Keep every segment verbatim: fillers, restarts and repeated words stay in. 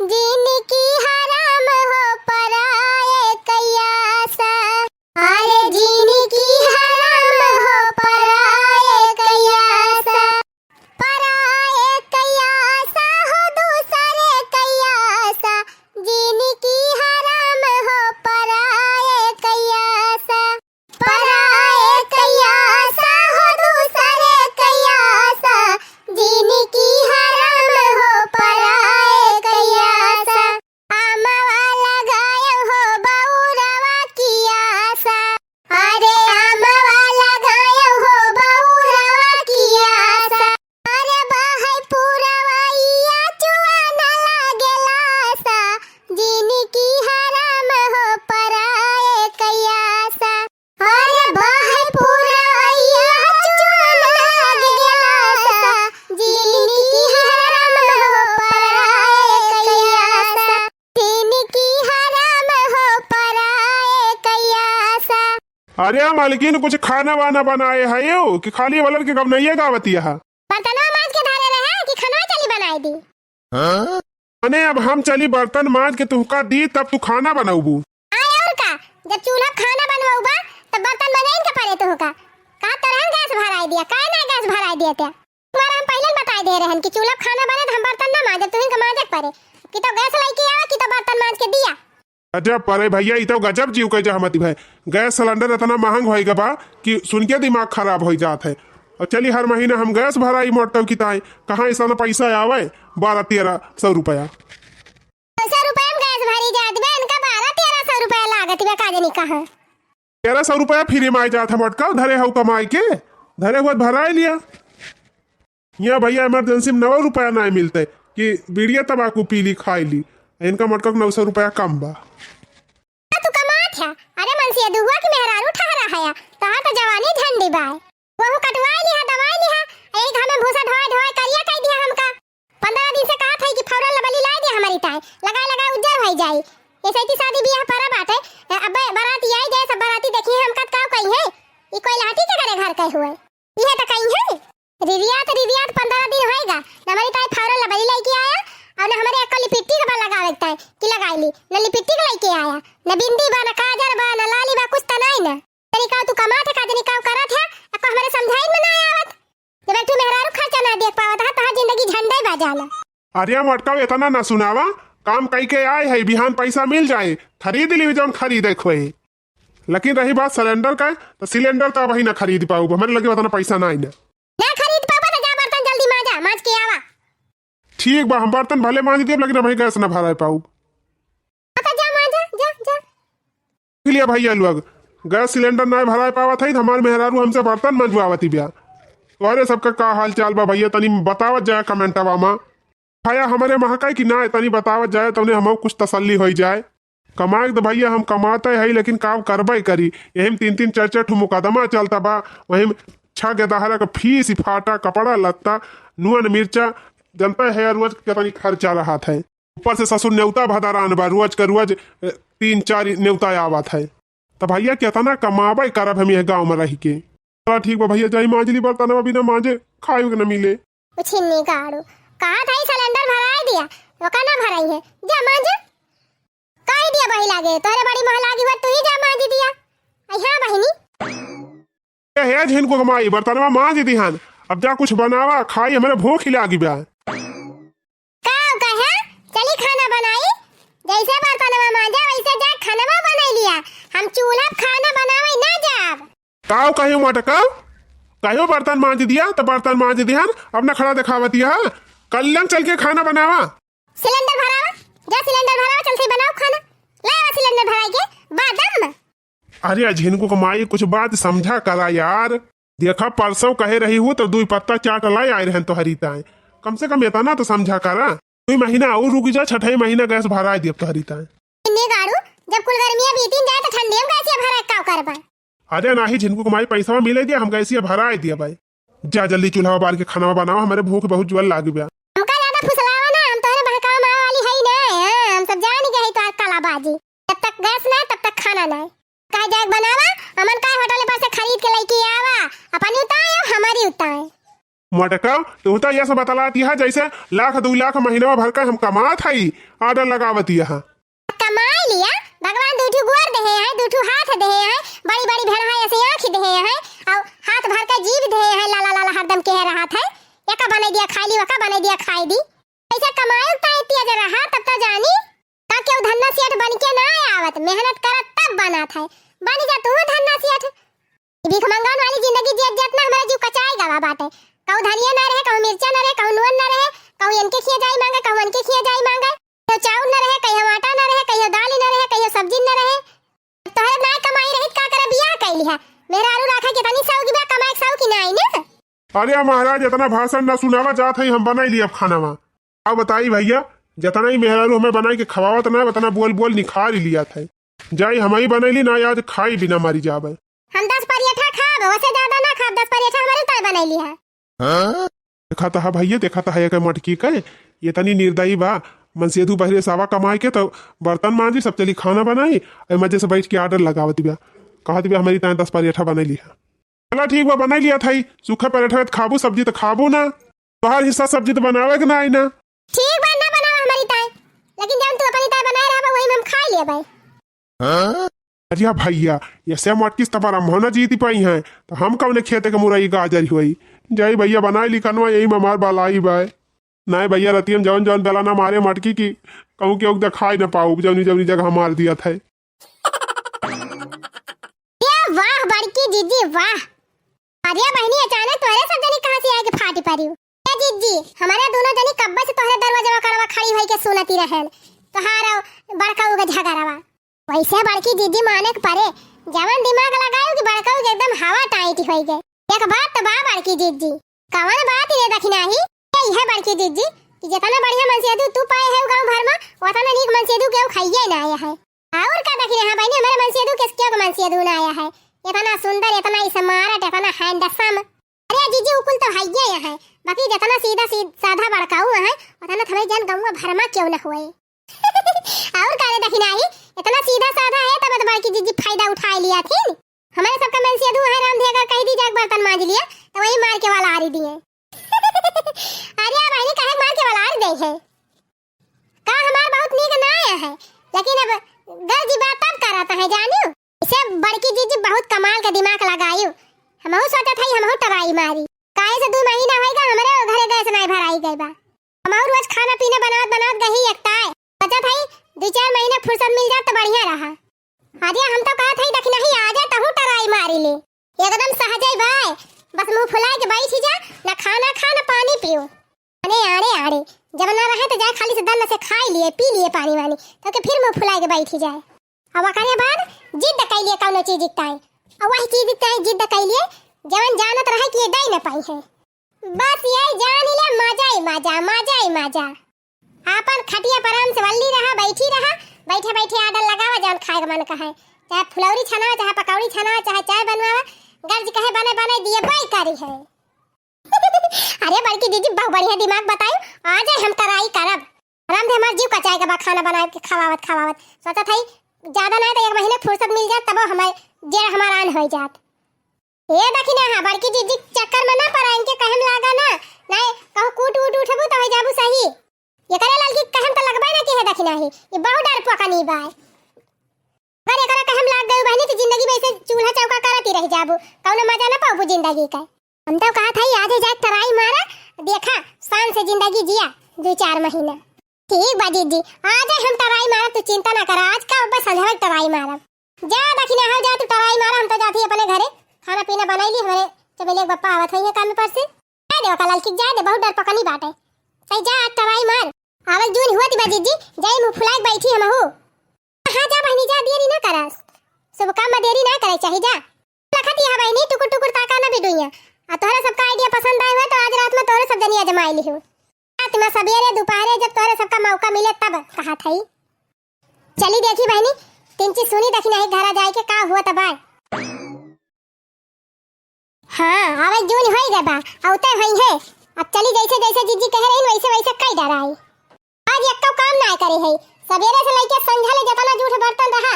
जिनकी हराम हो पराए कयासा, अरे जिनकी हराम हो पराए कयासा, पराए कयासा हो दूसरे कयासा, जिनकी हराम हो पराए कयासा। पराए कयासा हो दूसरे कयासा, जिनकी हराम हो पराए कयासा। आमवा लगायो हो बउरवा कियासा, अरे आमवा लगायो हो बउरवा कियासा। अरे बहै पुरवैया चुआ न लागेला सा, जिनकी हराम हो पराए कयासा। अरे बहै पुरवैया चुआ न लागेला सा, जिनकी हराम हो पराए कयासा। जिनकी हराम हो पराए कयासा। अरे मालकिन, कुछ खाना वाना बनाए हयो कि खाली वलर के गवनैया गावत यहा? बर्तनवा माज के धरे रहे कि खनवा चली बनाए दी? हाँ? अने अब हम चली बर्तन माज के तुहका दी, तब तू खाना बनउबू। आय और का, जब चूल्हा पे खाना बनउबा, तब बर्तन मजाइन के परे तुहका। का तरहन गैस भराई दिया, काहे ना गैस भराई दिया त्या? तुम्हारा हम पहिले बताई दे रहन कि चूल्हा पे खाना बने त हम बर्तन ना माजब, तुहिन के माजे के परे। कि तो गैस लइके आवा, कि तो बर्तन माज के दिया। अजब परे भैया, ई तो गजब जीव के जहमती भय। गैस सिलेंडर इतना महंग होई गबा कि सुन के दिमाग खराब होई जात है। और चली, हर महीना हम गैस भराई मोटकऊ की ताई, कहाँ ऐसा पैसा आवे, बारह तेरह सौ रुपया। सौ रुपया में गैस भरी जात बा, इनका बारह तेरह सौ रुपया लागत बा, का जानी कहाँ। तेरह सौ रुपया फ्री में आ जात है मोटकऊ, धरे हऊ कमाई के, धरे हुआ भराई लिया। यहाँ भैया इमरजेंसी में नौ रुपया नाहीं मिलते कि बीड़िया तमाकू पी ली, खाई ली, इनका मोटकऊ नौ सौ रुपया कम बा। तू कमात है? अरे मनसिया दुहुआ की मेहरारू ठहरा है, तहार तो जवानी झंडी बाय। वहू कटवाई लिहा, दवाई लिहा, यही घर में भूसा ढोए ढोए करिया कई दिया हमका। पन्द्रह दिन से कहत है कि फौरन लबली लाई दे हमारी ताई, लगाए लगाए उज्जर होई जाई। ऐसे ही शादी बियाह परा बाटे, अब बारात आई जाए, सब बाराती देखी हमका त काव कही है, ई कोई लाठी के करे घर के हुए। इहे त कही है। रिरियात, रिरियात पन्द्रह दिन होएगा, न हमारी ताई फौरन लबली लइके आया, और न हमारे अक्का लिपिट्टी के बा लगावे के ताई, कि लगाई ली, न लिपिट्टी के लइके आया, न बिंदी बा, न काजर बा, न लाली बा, कुछ त नाई न। तनी का तू कमात है, का तनी का करत है, अक्का हमारे समझाई में ना आवत। जब एक ठो मेहरारू खर्चा ना देख पावत है, तहार जिंदगी झंडे बा जाला। अरे मोटकऊ, इतना ना सुनावा, काम कई के आए है, बिहान पैसा मिल जाए, खरीद ली जौन खरीदे खोए। लेकिन रही बात सिलेंडर का, तो सिलेंडर तो अबही ना खरीद पाऊब, हमारे लगे उतना पैसा ना आई ना। ना खरीद पाबा तो जा बर्तन जल्दी माजा, माज के आवा। ठीक बा, हम बर्तन भले माज देब, लेकिन अबही गैस ना भराए पाऊब। हाँ तो जा माजा, जा, जा। देख लिया भैया लोग, गैस सिलेंडर ना भराए पावत है, तो हमार मेहरारू हमसे बर्तन मंजवावती बिया। तोहरे सबका का हाल चाल बा भैया, तनी बतावत जाए कमेंटवा में। खाया हमरे महकाई कि ना, तनी बतावत जाए, तउने हमहू कुछ तसल्ली होई जाए। कमाए त भैया हम कमाते हई, लेकिन काम करबे करी। यही में तीन तीन चार चार ठो मुकदमा चलता बा, वही में छह के दहाड़ा के फीस, फाटा, कपड़ा लत्ता, नून मिर्चा, जनता है रोज के तनी खर्चा रहत है। ऊपर से ससुर नेवता भदरान बा, रोज के रोज, ए, तीन चार नेवता आवत है। त भैया केतना कमाबे करब हम यह गाँव में रह के। चला ठीक बा भैया, जाई मांज ली बर्तनवा, बिना मांजे खाए के न मिले। उछिन्नी गाड़ू, कहा था ई सिलेंडर भराए दिया, ओका ना भराई है, जा मांज। कह दिया बही लागे, तोहरे बड़ी मोह लागी हुआ, तू ही जा मांज दिया। आई हाँ बहिनी। ए हे झिनको कमाई, बर्तनवा मांज दिहन, अब जा कुछ बनावा खाई, हमरे भूख ही लागी बा। का कहे? चली खाना बनाई, जैसे बर्तनवा मांजा वैसे जा खानवा बनाई लिया, हम चूल्हा पे खाना बनावे ना जाब। काव कहियो मोटकऊ, कहियो बर्तन मांज दिया तो बर्तन मांज दिहन, अब नखड़ा दिखावतिया। कल्लन चल के खाना बनावा। सिलेंडर भरावा, जा सिलेंडर भरावा, चल से बनाओ खाना। लावा सिलेंडर भराई के बादम। अरे अझिनको के माई, कुछ बात समझा करा यार। देखा परसों कहे रही हूँ तो दुई पत्ता चाट लाई आए रहन तोहरी ताए। कम से कम इतना तो समझा करा। दुई महीना और रुक जा, छठे महीना गैस भराए दियब तोहरी ताए। इन्ने गाड़ू, जब कुल गर्मियाँ बीतिन जाए तो ठंडिया में गैसिया भराए का करबा? अरे नाही झिनको के माई, पैसा मिले दिया, हम गैसिया भराए दिया भाई। जा जल्दी चूल्हा बार के खाना बनावा, हमरे भूख बहुत जोर लागी बा। हमका ज्यादा फुसलावा ना, हम तोहरे बहकावा मारे वाली हई ना। हाँ, हम सब जान गए हई तोहार कालाबाजी। जब तक गैस ना तब तक खाना ना। कहे जाए बनावा, हमन का होटल पर से खरीद के लेके आवा, अपनी उताए और हमारी उताए। मटका, तू तो यस बतलात यह जैसे लाख दुइ लाख महीनवा भर का हम कमात हई, order लगावत यह। कमाई लिया, भगवान दुइ ठू गोर देहे हैं, दुइ ठू हाथ देहे हैं, बड़ी बड़ी भेड़हा ऐसे आँख देहे हैं, और हाथ भर का जीभ देहे हैं, लाला लाला हरदम कहे रहत है, एका बनाई दिया खाई ली, ओका बनाई दिया खाई दी। पैसा कमाए का इतिया जे रहा तब तो जानी, का केहू धन्ना सेठ बन के ना आवत, मेहनत करत तब बनत है। बन जा तू धन्ना सेठ। ई भीख मंगन वाली जिंदगी जियत जियत ना हमारा जीव कचाई गवा बाटे। कहूँ धनिया ना रहे, कहूँ मिर्चा ना रहे, कहूँ नून ना रहे, कहूँ इनके खिया जाई मांगे, कहूँ उनके खिया जाई मांगे। कहियो चाउर ना रहे, कहियो आटा ना रहे, कहियो दाल ना रहे, कहियो सब्जी ना रहे। तोहरे ना कमाई रहित का करे बियाह कैली है? मेहरारू राखे के तनी सौगी बा, कमाए के सौगी ना आई ना। अरे महाराज, इतना भाषण ना सुनावा, जात है हम बनाई ली अब खानावा। अब बताई भैया, जितना ही मेहरारू हमें बनाई के खवावत ना, उतना बोल बोल निखार ही लिया था। जाई हम ही बनैली ना, आज खाई बिना मरी जाबे। हम दस परेठा खाब, ओसे ज्यादा ना खाब, दस परेठा हमारे ताई बनैली है। देखा था भैया, देखा था एकर मटकी के, ये तनी निर्दयी बा। मनसेधु बहरे सावा कमाई के तो बर्तन मांजी, सब चली खाना बनाई, ए मजे से बैठ के order लगावत बिया। कहत बिया हमारी ताई दस परेठा बनैली है। चला ठीक बा, बनाई लिया थाई, सूखा परेठा तो खाबू, सब्जी तो खाबू ना। तोहार हिस्सा सब्जी तो बनावे के ना आई ना। ठीक बा, ना बनावा हमारी ताई, लेकिन जौन तू अपनी ताई बनाए रहबा, वही में हम खाई लेबै। अरे भैया, ऐसे मटकिस त ब्राह्मण जीती पाई हैं, तो हम कौने खेते के मुरई गाजर होई? जाई भैया, बनाई ली कनवा, यही में हमार बलाई बाय। नहीं भैया, रतियम जौन जौन बेला ना मारे मटकी की, कहूँ केहू देखाई ना पाऊ, जौनी जौनी जगह मार दिया था। ए वाह बड़की जीजी वाह। अरे बहिनी, अचानक तोहरे सब जनी कहाँ से आके फाटी पड़ी? ए जीजी, हमारे दोनों जनी कब्बे से तोहरे दरवाजवा कड़वा खड़ी होई के सुनती रहन तोहार बड़काऊ के झगड़वा। वैसे बड़की जीजी माने के परे, जवन दिमाग लगायू कि बड़काऊ के एकदम हवा टाइट होई गए। एक बात तो बा बड़की जीजी, कवन बात रे दखिनाही? यही है बड़की जीजी कि जितना बढ़िया मनसेधु तू पाए है गाँव भर में, उतना नीक मनसेधु केहू खाइए ना आया है। और का दखिना है बहनी, हमारे मनसेधु के केहू के मनसेधु ना आया है। इतना सुंदर, इतना smart, इतना handsome। अरे जीजी, उ कुल तो हइये है, बाकी जितना सीधा सीध-, साधा बड़काऊ है, उतना तो हमारे जन गौवा भर में केहू ना होए। और का रे दखिनाही, इतना सीधा साधा है, तब तो बड़की जीजी फायदा उठाए लिया थी। हमारे सबका मनसेधु है रामधेगा, कह दी जाके बर्तन मांज लिया, तो वही मार के वाला आरी दिए। अरे बहनी, काहे मार के वाला आरी दे है? का हमार बहुत नीक ना आया है, लेकिन अब गर्जी बात तब करत है, जानियो। इसे बड़की जीजी बहुत कमाल के दिमाग लगायू। हमहू सोचत हई, हमहू try मारी। काहे से दू महीना होइगा, हमरे घरे गैस नाई भराई गई बा। हमहू रोज खाना पीना बनावत बनावत गही एकताए। सोचत हई, दू चार महीना फुर्सत मिल जात तो बढ़िया रहा। अरे हम तो कहत हई, दखिनाही आ जा, तहू try मारी ले। एकदम सहजई बाय, बस मुंह फुलाए के बैठी जा, ना खाना खा, ना पानी पियो। अरे, अरे, अरे, जब ना रहे तो जाए खाली से दन्न से खाई लिए, पी लिए पानी वानी, तो के फिर मुंह फुलाए के बैठी जाए। अब ओकरे बाद जिद कैलिए कौनो चीज ताई, और वही चीज ताई जिद कैलिए, जवन जानत रहे कि ये दे न पाई है। बस ये जान ले, मजा ही मजा, मजा ही मजा। आपन खटिया पर आराम से वल्ली रहा, बैठी रहा, बैठे बैठे order लगावा, जवन खाए के मन कहे, चाहे फुलौरी छनावा, चाहे पकौड़ी छनावा, चाहे चाय बनवावा, गर्ज कहे बने बने दिए बाई करी है। अरे बड़की दीदी, बहुत बढ़िया दिमाग बताई, आ जाए हम try करब। आराम से हमार जीव कचाए के बा खाना बनाए के खवावत खवावत। सोचत हई ज्यादा ना तो एक महीने फुर्सत मिल जात, तब हमारे जेर हमार आन हो जात। ए दखिना, हाँ, बड़की जीजी चक्कर में ना पड़ा, इनके कहम लागा ना, नहीं कहूँ कूट उट उठबू तो हो जाबू सही। ये करे ललकी कहम तो लगबे ना की है दखिनाही, ये बहुत डर पकनी बा। अगर एकरा कहम लाग गई बहनी तो जिंदगी में ऐसे चूल्हा चौका करत ही रह जाबू, कौनो मजा ना पाबू जिंदगी का। हम तो कहा था आज जाए try मारा, देखा शान से जिंदगी जिया दो चार महीना। ठीक बा जीजी, आज हम try मारब, तू चिंता ना करा, आज का बस संझा try मारब। जा दखिना हो, जा तू try मारा, हम तो जाती अपने घरे, खाना पीना बनाई ली, हमारे चमेलिया के बप्पा आवत होइहे काम पर से। जा दे ओका ललकी, जा दे, बहुत डर पकनी बाटे। सही जा, आज try मार। आवल जून हुआ ती बा जीजी, जाई मुंह फुलाए के बैठी हमहू। हाँ जा बहनी जा, देरी ना करा, शुभ काम में देरी ना करे चाही, जा। लखत यह बहनी टुकुर टुकुर ताका ना बिडुइया। आ तोहरा सबका idea पसंद आए हुआ तो आज रात में तोहरे सब जनी आजमाई लिहू। रात में सबेरे दोपहरे जब तोहरे सबका मौका मिले तब कहा था। चली देखी बहनी, तिनची सुनी दखिनाही घरा जाए के का हुआ तब आए। हाँ, आवे जून होई गए बा, औते होई है। अब चली जैसे जैसे जीजी कहे रही वैसे वैसे कई डराई। आज एक्को काम ना करे है, सबेरे से लेके संझा ले जतना जूठ बर्तन रहा,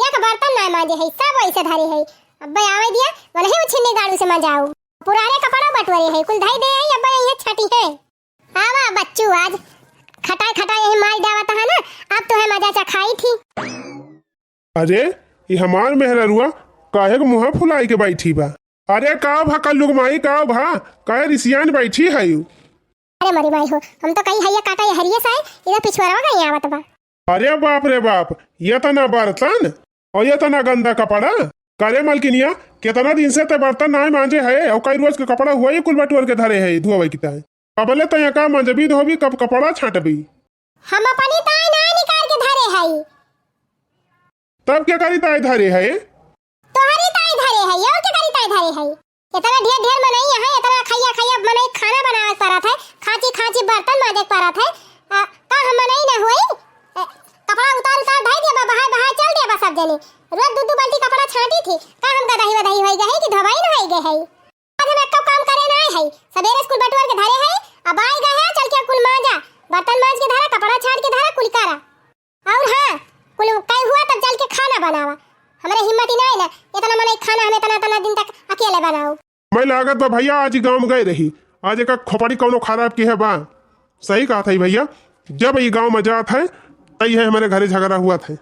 एक बर्तन ना मांजे है, सब वैसे धरे है। अब्बे आवे दिया, वनही उछिन्नी गाड़ू से मजाऊ। पुराने कपड़ा बटोरे है, कुल धई दे है, अब ये छटी है। आवा बच्चू, आज खटाई खटाई यही मार डावत है ना, अब तो है मजा चखाई थी। अरे, ई हमार मेहररुआ काहे के मुँह फुलाई के बैठी बा? अरे, का भा कल्लू के माई, का भा? काहे रिसियान बैठी है यू? अरे मरी माई हो, हम तो कहीं हैया काटा यहरिये से, इधर पिछुआरवा कहीं आवत बा। अरे बाप रे बाप, ये तना बर्तन और ये तना गंदा कपड़ा। करे मलकिनिया, कितना दिन से ते बर्तन नाय मांजे है, और कई रोज के कपड़ा हुआ ही कुल बटोर के धरे है, धोवे की ताई। कबले तैं का मंजबी धोबी, कब कपड़ा छांटबी? हम अपनी ताई नाय निकाल के धरे हई। तब के करी ताई धरे है? तोहरी ताई धरे हई, और के करी ताई धरे हई? इतना ढेर ढेर मनई है, इतना खैया खैया मनई खाना बनावे के परत है, खांची खांची बर्तन मांजे के परत है। आ, का हम मनई ना होई? ए, कपड़ा उतार उतार धई दिया बा, बहाय बहाय चल दिया बा सब जने। रोज दू दू बाल्टी कपड़ा छांटी थी, का हम गदही वदही होई गए है कि धोबाई न होई गए है? आज हम एक्को काम करे ना आए हई। सबेरे स्कूल बटुअर के धरे हई, अब आई गए है, चल के कुल मांजा, बर्तन मांज के धरा, कपड़ा छाड़ के धरा, कुल करा। और हाँ, कुल कई हुआ तब चल के खाना बनावा। हमरे हिम्मत ही ना है ना, इतना मनई खाना हम इतना इतना दिन तक अकेले बनाओ। मैं लागत बा भैया आज ही गाँव गए रही, आज एक खोपड़ी कौनो खराब की है बा। सही कहा था भैया, जब ये गाँव में जात है, तई है हमारे घरे झगड़ा हुआ था।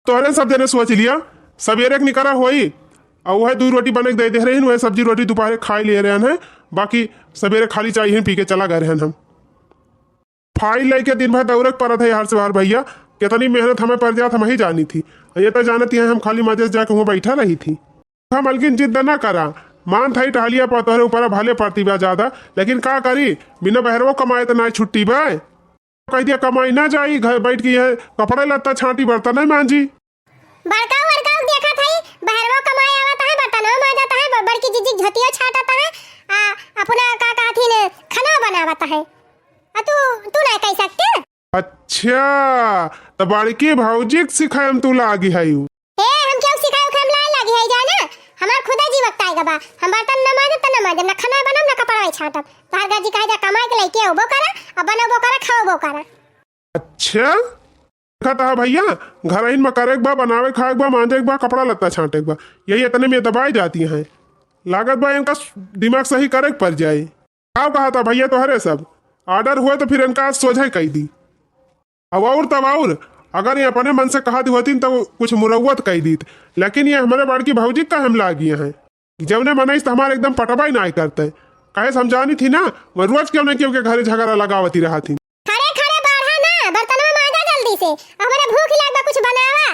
तोहरे सब जने सोच लिया, सबेरे के निकरा होई, और वह दू रोटी बने के दे दे रही, वह सब्जी रोटी दोपहरे खाई ले रहे हैं, बाकी सबेरे खाली चाय ही पी के चला गए रहन हम। फाइल लेके दिन भर दौड़े के परत है यार से बाहर भैया, कितनी मेहनत हमें पड़ जात हम ही जानी थी। ये तो जानती हैं हम खाली मजे से जाके वहाँ बैठा रही थी। हम मलकिन जिद ना करा, मान था ही टहलिया पर तोहरे ऊपर भले पड़ती बा ज्यादा, लेकिन का करी, बिना बहरवो कमाए तो ना छुट्टी बा। कह दिया, "कमाई ना जाई, घर बैठ के यह कपड़ा लत्ता छांटी, बर्तन नहीं मांजी।" बड़का बड़का देखत हई, बहरवा कमाए आवत है, बर्तनवा मांजत है, ब-, बड़की जिज्जी झोतियो छाटत है, आ अपना का कहथिन खाना बनावत है। आ तू, तू नहीं कह सकते? अच्छा, तो बड़की भौजी के सिखाए में तू लागी है यू? ए, हम क्यों सिखाए, हम लाए लागी है जाना? हमार खुदा जीवक ताई गबा, हम बर्तन न मांजब त न मांजब, न खाना बनब, न कपड़ा छाटब। तोहर गर्जी कहे जा कमाए के लइके अउबो करा, अब बनउबो करा, खाउबो करा। अच्छा, देखत हा भैया, घरइन में करे के बा, बनावे खाए के बा, मांजे के बा, कपड़ा लत्ता छांटे के बा, यही इतने में दबाए जाती हैं। लागत बा इनका दिमाग सही करे के पड़ जाए। का कहा था भैया तोहरे सब? ऑर्डर हुए तो फिर इनका आज सोझे कही दी। अब और तब और, अगर ये अपने मन से कहा दी होती तो कुछ मुरौवत कही दीत, लेकिन ये हमारे बड़की भौजी का हम लागी हैं। जौने मनई से हमारे एकदम पटबा ही नाहीं करते। काहे समझानी थी ना, मैं रोज क्यों ना क्यों के घरे झगड़ा लगावती रहा थी। खड़े खड़े बढ़ा ना, बर्तनवा मांजा जल्दी से, अब हमरा भूख लाग बा, कुछ बनावा।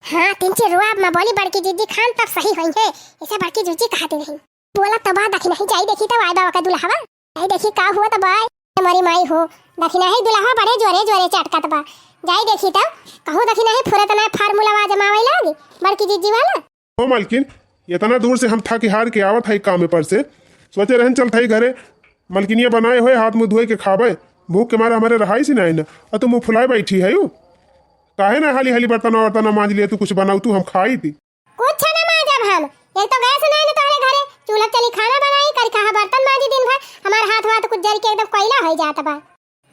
हाँ, तिनची रुआब में बोली बड़की जिज्जी खान तब सही होई है, इसे बड़की जिज्जी कहती नहीं। बोला तो बा दखिनही, जाई देखी तो आए बाबा का दुल्हवा, जाई देखी का हुआ तो बा। हमारी माई हो, दखिनही दुल्हवा बड़े जोरे जोरे चटकत बा, जाई देखी तो कहूँ दखिनही फुरत ना फार्मूला आजमावे लागी बड़की जिज्जी वाला। हो मलकिन, इतना दूर से हम थक हार के आवत हई कामे पर से, सोचे रहन चलत हई घरे, मलकिनिया बनाए होए हाथ मुँह धोए के खाबे, भूख के मारे हमारे रहाई से नहीं ना, और तू मुँह फुलाए बैठी है यू। काहे ना हाली हाली बर्तन वर्तन मांज लिए, तू कुछ बनाऊ तू, हम खाई थी। कुछ ना मांजब हम, एक तो गैस नहीं ना तोहरे घरे, चूल्हा चली खाना बनाई, करी कहा बर्तन मांजी दिन भर, हमार हाथ वाथ कुछ जल के एकदम कोयला हो जात बा।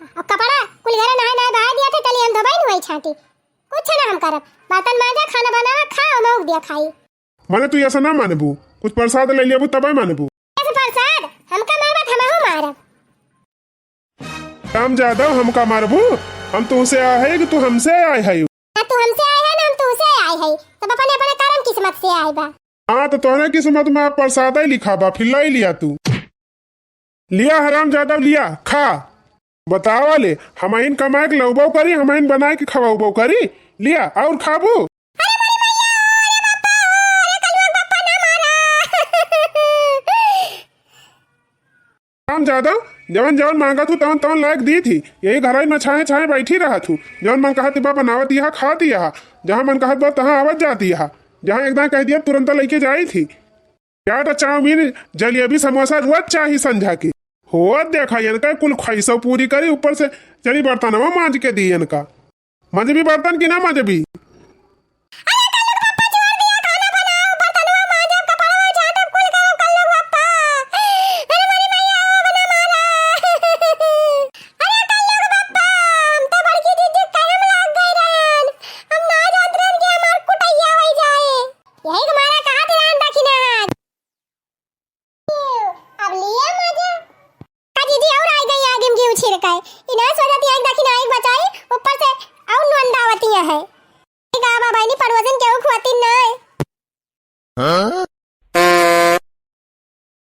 अब कपड़ा कुल घरे नहाए नहाए बहाए दिया थे, चली हम धोबाई नुआई छाटी। कुछ ना हम करब, बर्तन मांजा, खाना बनावा, खा और मौक दिया खाई। माने तू ऐसा ना मानबू, कुछ प्रसाद ले लेबू तबे मानबू। ऐसे प्रसाद हमका मारबा त हमहू मारब। काम ज्यादा हमका मारबू, हम तुमसे आए है कि तू हमसे आए है? ना तू हमसे आए है ना हम तुमसे आए है, सब अपने अपने कर्म किस्मत से आए बा। हाँ तो तोहरे किस्मत में प्रसाद ही लिखा बा, फिर लाई लिया तू। लिया हराम ज्यादा लिया, खा। बतावा ले, हमहिन कमाए के लउबो करी, हमहिन बनाए के खवाउबो करी। लिया, और खाबू? अरे मोरी मैया, अरे बापा, अरे कलुआ बापा ना मारा। हराम ज्यादा, जवन जवन मांगा तू तवन तवन लायक दी थी। यही घर में छाए छाए बैठी रहा तू। जवन मन कहत बा बनावत यहाँ खात यहाँ, जहाँ मन कहत बा तहाँ आवत जाती यहाँ, जहाँ एकदम कह दिया तुरंत लेके जाई थी। चाट, चाउमीन, जलेबी, समोसा रोज चाही संझा के। हो देखा, इनका कुल ख्वाहिशो पूरी करी, ऊपर से चली बर्तनवा मांज के दी इनका। मंजबी बर्तन की ना मंजबी? अरे कल्लू के पप्पा छोड़ दिया, खाना बनाओ, बर्तनवा मांजब, कपड़वा झांटब, कुल करब कल्लू के पप्पा। अरे मोरी मैया, ओ बना मारा। अरे कल्लू के पप्पा, हम तो बड़की दीदी के कहम लाग गए रहन। हम ना जात रहन कि हमार कुटैया हो जाए। यही के मारा कहा दिलान दखिना। अब है। का बा बहिनी, पड़ोसन केहू